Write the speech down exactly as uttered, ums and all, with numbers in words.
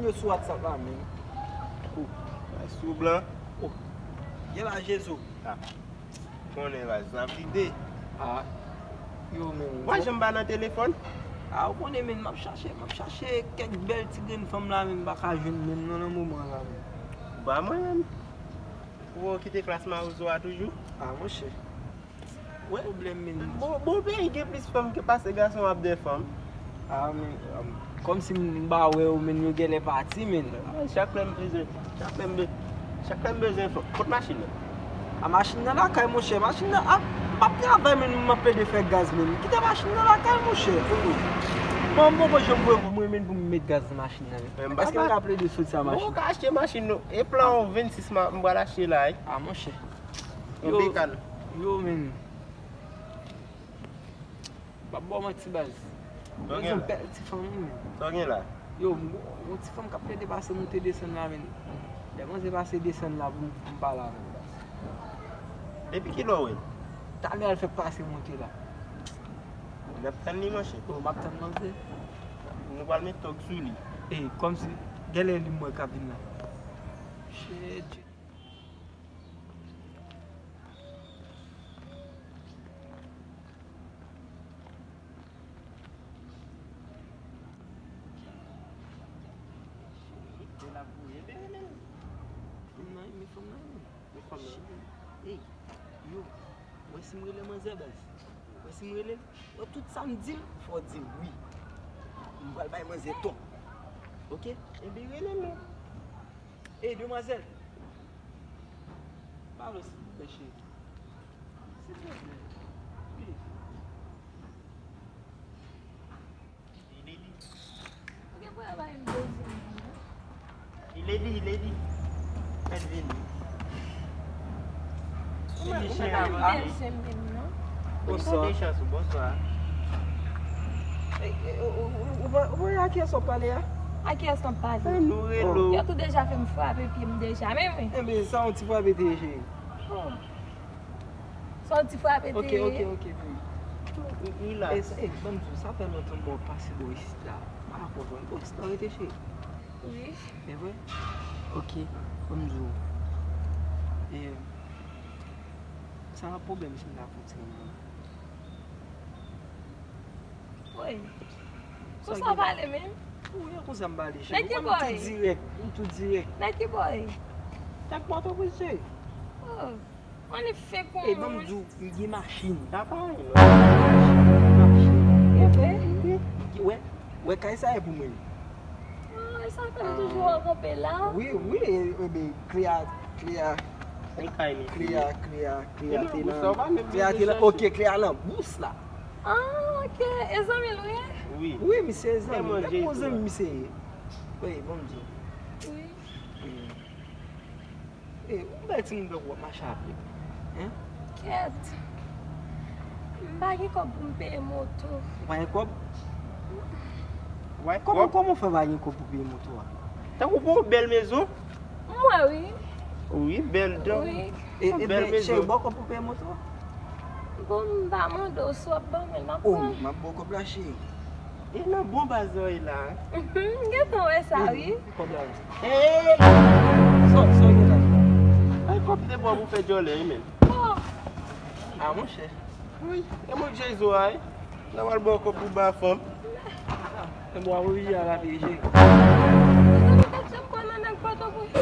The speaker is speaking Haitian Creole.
Sou WhatsApp la menm. Oh, ay sou blan. Oh. Gen la Jezo. Ah. Konnen baz, n ap lide. Ah. Yo menm. Wè jan m pa nan telefòn? Ah, ou konnen menm, m ap chache, m ap chache kèk bèl ti grenn fanm la menm, m pa ka jwenn menm non nan moman la menm. Ba mwen menm. Ou kite klas mawozo a toujou? Ah, monchè. Wè pwoblèm menm. Bon, bon peyi gen plis fanm ke pase gason ap de fanm. Ah, men, um, kòmsi m pa wè yo, men yo genlè pati, men. Ah, chak lè m bezwen, chak lè m be-, chak lè m bezwen fanm. Kot machin nan? A machin nan lakay, monchè. Machin nan ap, m ap travay, men m ap plede fè gaz, men. Kite machin nan lakay, monchè. Bon, m poko janm voye pou mwen, men pou m met gaz nan machin nan, men. Èske m ka plede soti a machin? Bon, ou ka achte machin, non. E plan ou vennsis ma-, m pral achte la, wi. Ah, monchè. Yon yo, bekàn. Yo, men. M ap ba w manti, baz. Sa w gen la? Yon bèl ti fanm, wi, men. Sa w gen la? Yo, m gon, yon ti fanm k ap plede pase monte desann la, men. Lè manzè pase desann la, pou m, pou m pale avè l, baz. Depi kilè w wè l? Talè a l fèk pase monte la. N ap tann li, monchè. Bon, m ap tann manzè. Nou pral met tòg sou li. E, kòmsi, genlè li m wè k ap vin la. Shit. Fanm nan, men fanm nan, men. Men fanm nan. Ey, yo, wè si m rele manzè, baz. Wè si m rele l. Wè tout sa m di l, fò w di m wi. M pral bay manzè ton. Oke? Ebyen, rele l non. Ey, demwazèl. Pale w silvouplè, cheri. Silvouplè. Wi. Li ledi. Ou gen pou al bay m de zim, non? Li ledi, li ledi. Mèt vini. Vini, cheri. Ou pa bèl jan menm, non? Bonswa. Bonswa. E, e, ou, ou, ou, ou pa, ou pa wè a kiyès w ap pale a? A kiyès m ap pale? Ann nou rele w. Yo tou deja fè m frape pye m deja, men wi. Enben, sa yon ti frape te ye, cheri? Oh. Sa yon ti frape te ye? Ok, ok, ok, baby. Relax. E, e, ban m di w, sa fè lontan m wè w pase bò isit la. M pa konprann. Bò isit la w rete, cheri? Wi. E vre? Ok, ban m di w. E, sa pa pwoblèm si m ta fè w ti renmen. Woy. Konsa w pale menm? Wi, konsa m pale, cheri. Ou konnen m tou dirèk, m tou dirèk. Nèg ki bò? Nèg Pòtoprens, cheri. Oh. Ann fè kon moun. E ban m di w, m gen machin. Sa pa anyen non. Machin. E vre? Wi. Wè, wè kay sa e pou mwen. Ah, e sa fè m toujou wè w kanpe la. Wi, wi, e, e, ben, kle a, kle a. Kle a, kle a, kle a te nan, kle a te nan, ok, kle a nan bous la. Ah, ok. E zanmi l ou ye? Wi. Wi, misye e zanmi m. Depi yon zanmi misye ye. Wi, bon, m di w. Wi. E, yon bèl timoun tankou w ap mache avè l. Hein? Kèt. M pa gen kòb pou m peye moto. Ou pa gen kòb? Ou pa gen kòb? Kòman, kòman w fè pa gen kòb pou peye moto a? Tankou pou yon bèl mezon? M wè wi. Wi, bèl dan. Wi. E, e bèl mezon. Cheri, ba w kòb pou peye moto a? Bon, m pa mande w, si w ap ban mwen, m ap pran. Oh, m ap ba w kòb la, cheri. E nan bon baz ou ye la. Mhm, m gentan wè sa, wi. Kòb la. Hey! Sa, sa w gen la? Ay, kòb te bon pou fè djòlè, wi, men. Oh! Ah, monchè. Wi, e mwen k jay zo a, wi. Nan w al ba w kòb pou ba fanm. E mwen w ap oblije al avè jay. Mwen pa t janm kwè nan nèg Pòtoprens.